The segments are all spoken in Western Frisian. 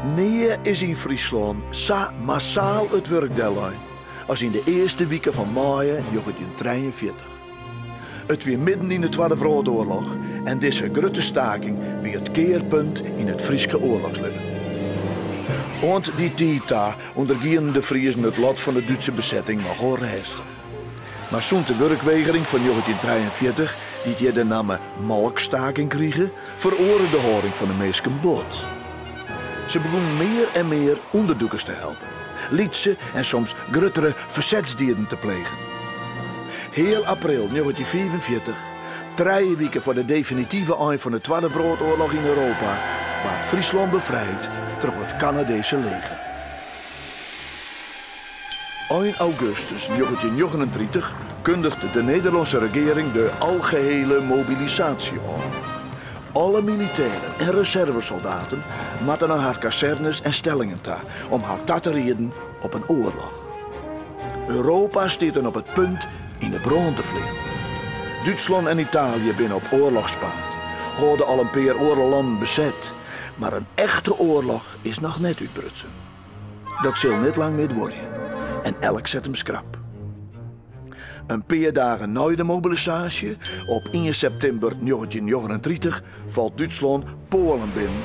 Nea is yn Fryslân sa massaal it wurk dellein as yn de earste wike fan maaie 1943. It wie midden yn de Twadde Wrâldoarloch en dizze grutte staking wie it kearpunt yn it Fryske oarlochslibben. Oant dy tiid ta ûndergienen de Friezen it lot fan de Dútse besetting nochal rêstich. Mar sûnt de wurkwegering fan 1943, dy't hjir de namme molkstaking krige, feroare de hâlding fan de minsken bot. Se begûnen mear en mear ûnderdûkers te helpen, lytse en soms gruttere fersetsdieden te plegen. Heal april 1945, trije wike foar de definitive ein fan de Twadde Wrâldoarloch yn Europa, waard Fryslân befrijd troch it Kanadese leger. Ein augustus 1939 kundigt de Nederlânske regearing de algehele mobilisaasje ôf. Alle militêren en reservesoldaten moatte nei har kazernes en stellingen ta om har ta te rieden op in oarloch. Europa stiet dan op it punt yn 'e brân te fleanen. Dútslân en Italië binne op oarlochspaad, hâlde al in pear oare lannen beset, mar in echte oarloch is noch net útbrutsen. Dat sil net lang mear duorje en elk set him skrap. In pear dagen nei de mobilisaasje, op ien septimber 1939, falt Dútslân Poalen binnen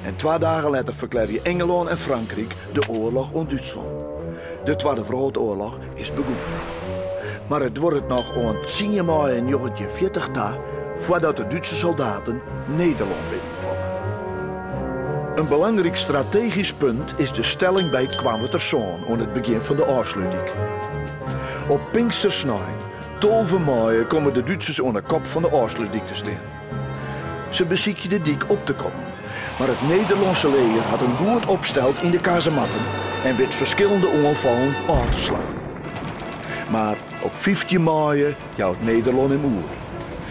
en twa dagen letter ferklearje Ingelân en Frankryk de oarloch oan Dútslân. De Twadde Wrâldoarloch is begûn. Mar it duorret noch oant tsien maaie 1940 ta foardat de Dútse soldaten Nederlân binnenfalle. In belangryk strategysk punt is de stelling by Koarnwertersân oan it begjin fan de Ofslútdyk. Op Pinkstersnein, 12 maaie, komme de Dútsers oan 'e kop fan de Ofslútdyk te stean. Se besykje de dyk op te kommen, mar it Nederlânske leger hat him goed opsteld yn de kazematten en wit ferskillende oanfallen ôf te slaan. Mar op 15 maaie jout Nederlân him oer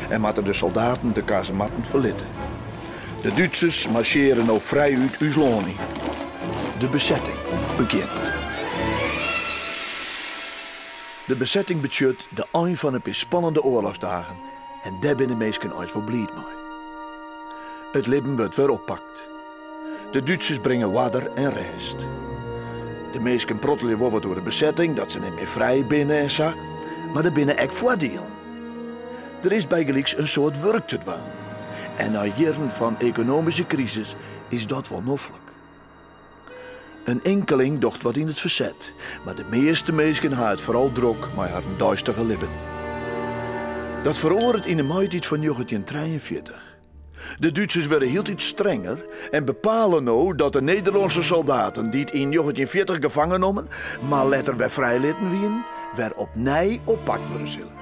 en moatte de soldaten de kazematten ferlitte. De Dútsers marsjeare no frijút ús lân yn. De besetting begjint. De besetting betsjut de ein fan in pear spannende oarlochsdagen en dêr binne minsken eins wol bliid mei. It libben wurdt wer oppakt. De Dútsers bringe oarder en rêst. De minsken prottelje wol wat oer de besetting, dat se net mear frij binne en sa, mar der binne ek foardielen. Der is bygelyks in soad wurk te dwaan. En nei jierren fan ekonomyske krisis is dat wol noflik. In inkeling docht wat yn it ferset, mar de measte minsken ha it foaral drok mei harren deistige libben. Dat feroaret yn de maitiid fan 1943. De Dútsers wurde hieltyd strenger en bepale no dat de Nederlânske soldaten dy't yn 1940 gefangen nommen, mar letter wer frijlitten wienen, wer opnij oppakt wurde sille.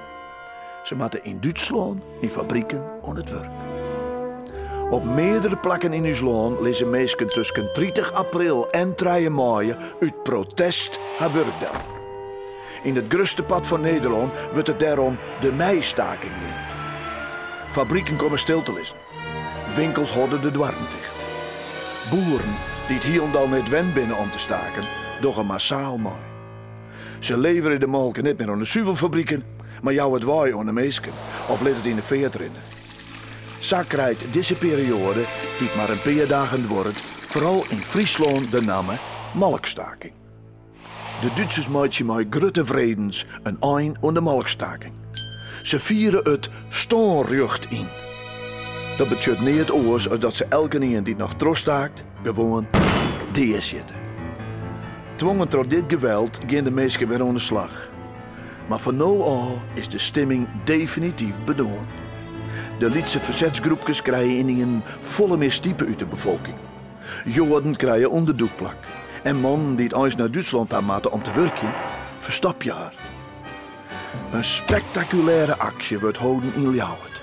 Se moatte yn Dútslân yn fabriken oan it wurk. Op meardere plakken yn ús lân lizze minsken tusken 30 april en 3 maaie út protest har wurk del. Yn it grutste part fan Nederlân wurdt it dêrom de meistaking neamd. Fabriken komme stil te lizzen. Winkels hâlde de doarren ticht. Boeren, dy't hielendal net wend binne om te staken, dogge massaal mei. Se leverje de molke net mear oan de suvelfabriken, mar jouwe it wei oan de minsken of lit it yn de feart rinne. Sa krijt dizze perioade, dy't mar in pear dagen duorret, foaral yn Fryslân de namme molkstaking. De Dútsers meitsje mei grutte wredens in ein oan de molkstaking. Se fiere it stânrjocht yn. Dat betsjut neat oars as dat se elkenien dy't noch trochstaakt gewoan deasjitte. Twongen troch dit geweld gean de minsken wer oan de slach. Mar fan no ôf is de stimming definityf bedoarn. De lytse fersetsgroepkes krije ynienen folle mear stipe út de befolking. Joaden krije ûnderdûkplak en mannen dy't eins nei Dútslân ta moatte om te wurkjen, ferstopje har. In spektakulêre aksje wurdt holden yn Ljouwert.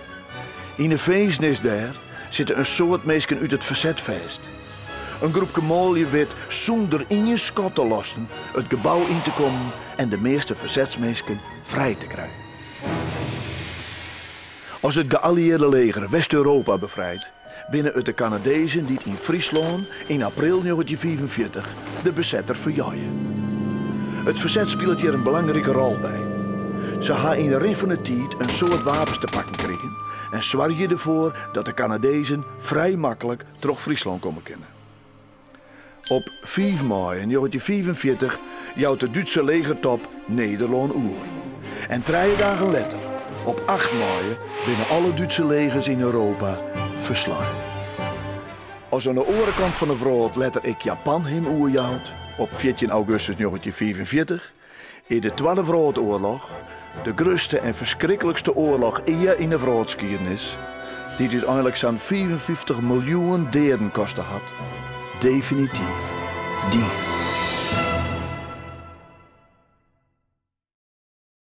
Yn 'e finzenis dêr sitte in soad minsken út it ferset fêst. In groepke manlju wit sûnder ien skot te lossen it gebou yn te kommen en de measte fersetsminsken frij te krijen. As it gealliearde leger West-Europa befrijt, binne it de Kanadezen dy't yn Fryslân yn april 1945 de besetter ferjeie. It ferset spilet hjir in belangrike rol by. Se ha yn de rin fan de tiid in soad wapens te pakken krigen en soargje derfoar dat de Kanadezen frij maklik troch Fryslân komme kinne. Op 5 maaie 1945 jout de Dútse legertop Nederlân oer. En trije dagen letter, op 8 maaie, binne alle Dútse legers yn Europa ferslein. As oan de oare kant fan de wrâld letter ek Japan him oerjout, op 14 augustus 1945, is de Twadde Wrâldoarloch, de grutste en ferskriklikste oarloch ea yn de wrâldskiednis, dy't úteinlik sa'n 55 miljoen deaden koste hat, definityf dien.